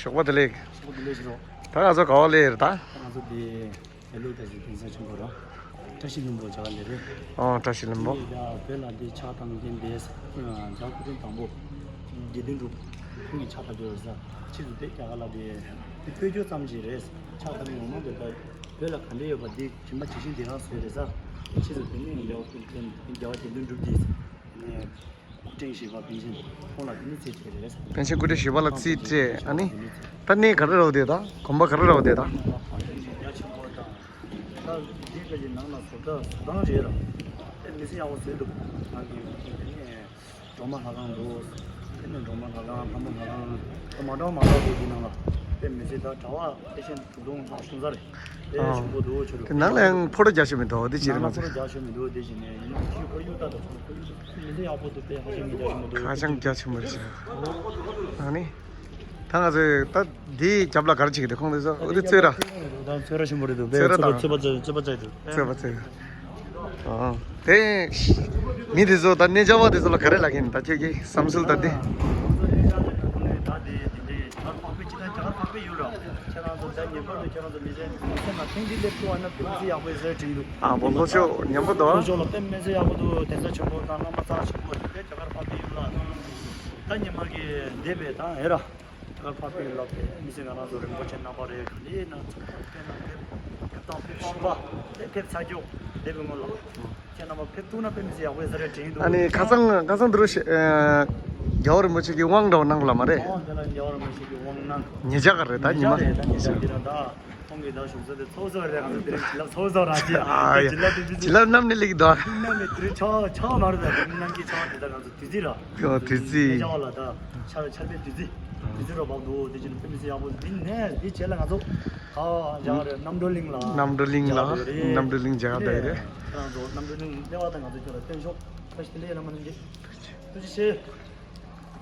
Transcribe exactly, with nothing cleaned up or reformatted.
ཞོགས་པ་བདེ་ལེགས། ཞོགས་པ་བདེ་ལེགས་ཞུ་རོགས། ད་ང་ཚོ་ག་བ་ལས་རེད་ད། ད་ང་ཚོ་དེ་ཨེ་ལོ་ད་ཅིག་གདན་ས་ཆེན་པོ་ར། བཀྲ་ཤིས་ལྷུན་པོ་བྱ་བ་ལས་རེད། ཨོ་བཀྲ་ཤིས་ལྷུན་པོ། དེ་ད་བོད་ལ་དེ་ཕྱག་བཏང་མཁན་དེ་རྒྱ་སྐུ་ཕྲེང་དང་པོ་དགེ་འདུན་གྲུབ་ཁོང་གིས་ཕྱག་བཏབ་ཡོད་རེད་ས། ཕྱིས་སུ་དེ་རྒྱ་གར་ལ་དེ་དེ་བོད་སྐྱོར་ཙམ་ཞིག་རེད། ཕྱག་བཏབ་ཡོང་མ་འདུག་ད་བོད་ལ་ག་འདྲ་ཡོད་པ་འདི་རིམ་པ་ཇི་བཞིན་དེ་རང་བཟོས་རེད་ས། ཕྱིས་སུ་དེ་ནས་རྒྱལ་བ་རྒྱལ་བ་དགེ་འདུན་གྲུབ་ཀྱིས་ནས། སྐུ་ཕྲེང་བཞི་པ་པཎ་ཆེན་ཁོང་ལ་དེ་ནས་རྩིས་སྤྲད་རེད། པཎ་ཆེན་སྐུ་ཕྲེང་བཞི་པ་ལ་རྩིས་སྤྲད། ཨ་ནི་ད་གནས་ག་རེ་རེད་དེ། ད་དགོན་པ་ག་རེ་རེད་དེ། ད་རྒྱ་ཆེན་པོ་དང་། ད་འདི་ག་ཅིག་ནང་ལ་བཟོ་ལྟ་བཟོ་སྟངས་རེད་ལ། དེ་མི་ཚེ་ཡག་པོ་བཟོས་འདུག་ང་གི་དེ་ནས་སྒྲོལ་མ་ལྷ་ཁང་འདུག་དེ་ནས་སྒྲོལ་མ་ལྷ་ཁང་ལྷ་མོ་ལྷ་ཁང་དེ་མ་འདྲ་བ་མ་འདྲ་བ་དེ་ནང་ལ་དེ་མི་ཚེ་ད་གྲྭ་པ་དེ་བཞིན་དུ་དུང་ལྷག་ཤུང་ས་རེད། དེ་ཆེན་པོ་འདུག་ཆོས་ལུགས་དེ་ནང་ལ་ཡང་ཕོ་བྲང་རྒྱ་ཆེ་མི་འདུག་དེ་ཅི་རེད། ནང་ལ་ཕོ་བྲང་རྒྱ་ཆེ་མི་འདུག་དེ་བཞིན་ནས་ཡིན་ན་ཁྱི་ཁོར་ཡུག་ལྟ་དང་ཁོར་ཡུག་མི་ཚེ་ཡག་པོ་འདུག་དེ་ཧ་ཅང་གི་རྒྱ་ཆེ་མི་འདུག་ཧ་ཅང་རྒྱ་ཆེ་མི་རེད་ཤག་ཨ་ནི་ད་ང་ཚོས་ད་འདིའི་རྒྱབ་ལ་ག་རེ་བྱེད་ཀྱི་འདུག་ཁོང་ཚོས་ཨོ་དེ་རྩོད་ར། ད་རྩོད་ར་ཆེན་པོ་རེད་འདུག་ཚོད་ར་དང་ཚོད་པ་ཚོད་པ་ཚོད་པ་ཚོད་པ་ཚོད། ཨ་དེ་མི་དེ་ཚོ་ད་གནས་མཇལ་བ་དེ་ཚོ་ལ་ག་རེ་ལབ་ཀྱི་ཡིན། ད་ཁྱེད་ཀྱིས་བསམ་ཚུལ་ད་དེ། ཁྱེད་རང་ཚོ་ད་ཉེ་འཁོར་དུ་ཁྱེད་རང་ཚོ་མི་ཚེ་མི་ཚེ་ན་ཐེངས་གཅིག་སླེབས་ཐུབ་པ་ན་དེ་མི་ཚེ་ཡག་པོ་ཡིན་ཟེར་དྲན་འདུག་ཨ་བོ་ལྷོ་ཕྱོགས་ཉམས་པོ་དོ། ལྷོ་ཕྱོགས་ལ་དཔེ་མི་ཚེ་ཡག་པོ་འདུག་དེང་སང་ཆུ་མོ་དང་བླ་མ་རྩ་ཆེན་པོ་དེ་རྒྱ་གར་ཕ་པི་ཡུལ་ལ་ད་ཉི་མ་གི་འདས་པའི་དང་ཨེ་ར། རྒྱ་གར་ཕ་པི་ལ་དཔེ་མི་སྲིད་ང་རང་ཚོ་རིན་པོ་ཆེ་རྣམ་པ་རེད། ག་ལེ་ན་ཚོགས་པ་དཔེ་ན་ཕེབས་ཕེབས་དང་ཕེབས་ཤིང་པ་དེ་ཕེབས་ཚར་རྒྱུ་འདས་པའི་སྔོན་ལ་ཁྱེད་རྣམ་པ་ཕེབས་ཐུབ་ན་དཔེ་མི་སྲིད་ཡག་པོ་ཡོད་ས་རེད་དྲན་འདུག་ཨ་ནི་ཁ་སང་ཁ་སང་འདི་རུ་ཤ་ཨ་རྒྱལ་བ་རིན་པོ་ཆེ་གི་དབང་འདྲ་བོ་གནང་ལ་མ་རེད། ཨོ་དེ་ལ་རྒྱལ་བ་རིན་པོ་ཆེ་གི་དབང་གནང་། ཉེ་ཆར་ག་རེད། ད་ཉེ་ཉི་མ་ཆར་རེད། ད་ཉེ་ཆར་འདི་ར་ད་ཁོང་གི་ད་བཞུགས་ས་དེ་ཚོགས་གཙོ་རེད། ང་ཚོ་དེ་རིང་བྱིན་རླབས་ཚོགས་གཙོ་ར་ཅི་ཨ་ཡ་བྱིན་རླབས་དེ་བྱིན་རླབས་རྣམ་གནས་ལེགས་འདུག་ཨ་ནི་དེ་རིང་ཆར་པ་ཆར་པ་མ་རེད། ད་དེ་རིང་གནམ་གྱི་ཆར་པ་དེ་ད་ང་ཚོ་དུས་ཚིགས་ར། ཡོ་དུས་ཚིགས། ཉེ་ཆར་བ་ལ་ད་ཆར་ཆར་པའི་དུས་ཚིགས། དུས་ཚིགས་རོ་བབ་འདུག་དེ་བཞིན་དཔེ་མི་སྲིད་ཡག་པོ་འདི་ནས་འདི་བྱས་ལ་ང་ཚོ་ག་བ་རྒྱག་རེད། རྣམ་གྲོལ་གླིང་ལ་རྣམ་གྲོལ་གླིང་ལ་རྒྱག་རེད། རྣམ་གྲོལ་གླིང་རྒྱག་བསྡད་ཡོད་རེད། ཁྱེད་རང་ཚོ་རྣམ་གྲོལ་གླིང་སླེབས་པ་དང་ང་ཚོ་ཁྱོད་ལ་སྟོན་ཤོག་བཀྲ་ཤིས་བདེ་ལེགས། བླ་མ་རྣམས་ཀྱི་ཐུགས་རྗེ་ཆེ།